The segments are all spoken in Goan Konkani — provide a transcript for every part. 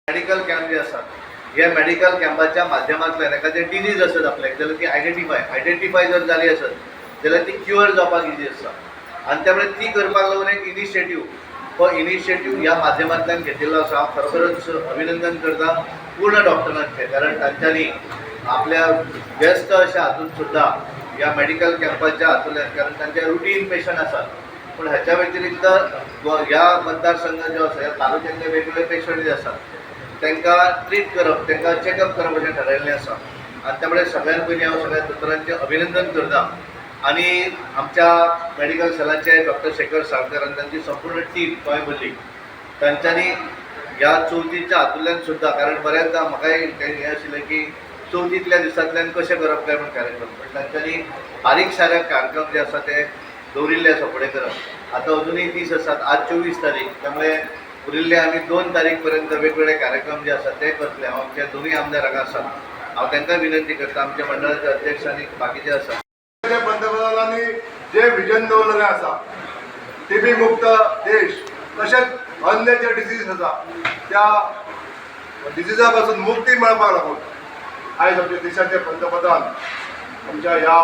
मेडिकल कॅम्प जे आसात, ह्या मेडिकल कॅम्पाच्या माध्यमांतल्यान एखादें डिजीज आसत आपल्याक जाल्यार ती आयडेंटिफाय जर जाली आसत जाल्यार ती क्युअर जावपाक इजी आसता. आनी त्यामुळे ती करपाक लागून एक इनिशिएटीव, हो इनिशिएटीव ह्या माध्यमांतल्यान घेतिल्लो आसा. हांव खरोखरच अभिनंदन करता पूर्ण डॉक्टरांचें, कारण तांच्यांनी आपल्या व्यस्त अशा हातून सुद्दां ह्या मेडिकल कॅम्पाच्या हातूंतल्यान, कारण तांचे रुटीन पेशंट आसात, पूण ह्याच्या व्यतिरिक्त ह्या मतदारसंघ जो आसा, ह्या तालुक्यांतले वेगवेगळे पेशंट जे आसात तांकां ट्रीट करप, तांकां चॅकअप करप अशें ठरयल्लें आसा. आनी त्यामुळे सगळ्यात पयलीं हांव सगळ्या दोतोरांचें अभिनंदन करता आनी आमच्या मेडिकल सेलाचे डॉक्टर शेखर साळकर आनी तांची संपूर्ण टीम गोंय भरली, तांच्यांनी ह्या चवथीच्या हातूंतल्यान सुद्दां, कारण बऱ्याचदा म्हाकाय हें आशिल्लें की चवथीतल्या दिसांतल्यान कशें करप काय म्हण कार्यक्रम, पण तांच्यांनी बारीक सारीक कार्यक्रम जे आसा ते दवरिल्ले आसा फुडें करप. आतां अजुनूय दीस आसात, आज 24 तारीख, त्यामुळे उरिल्ले आमी 2 तारीख पर्यंत वेगवेगळे कार्यक्रम जे आसात ते करतले. हांव आमचे दोनूय आमदार हांगा आसात, हांव तांकां विनंती करता, आमच्या मंडळाचे अध्यक्ष आनी बाकीचे आसात. पंतप्रधानांनी जे विजन दवरलेलें आसा, टीबी मुक्त देश, तशेंच अन्य जे डिजीज आसा त्या डिजिजा पासून मुक्ती मेळपाक लागून आयज आमच्या देशाचे पंतप्रधान आमच्या ह्या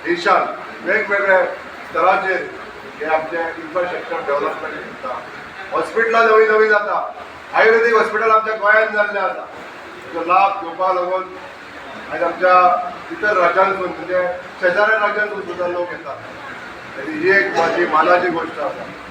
देशान वेगवेगळ्या स्तराचेर हे आमचे इन्फ्रास्ट्रक्चर डेव्हलपमेंट करता. हॉस्पिटलां नवीं नवीं जाता. आयुर्वेदीक हॉस्पिटल आमच्या गोंयांत जाल्लें आसा. तेजो लाभ घेवपाक लागून आयज आमच्या इतर राज्यांतून, म्हणजे शेजाऱ्या राज्यांतून सुद्दां लोक येतात आनी ही एक म्हाजी मानाची गोश्ट आसा.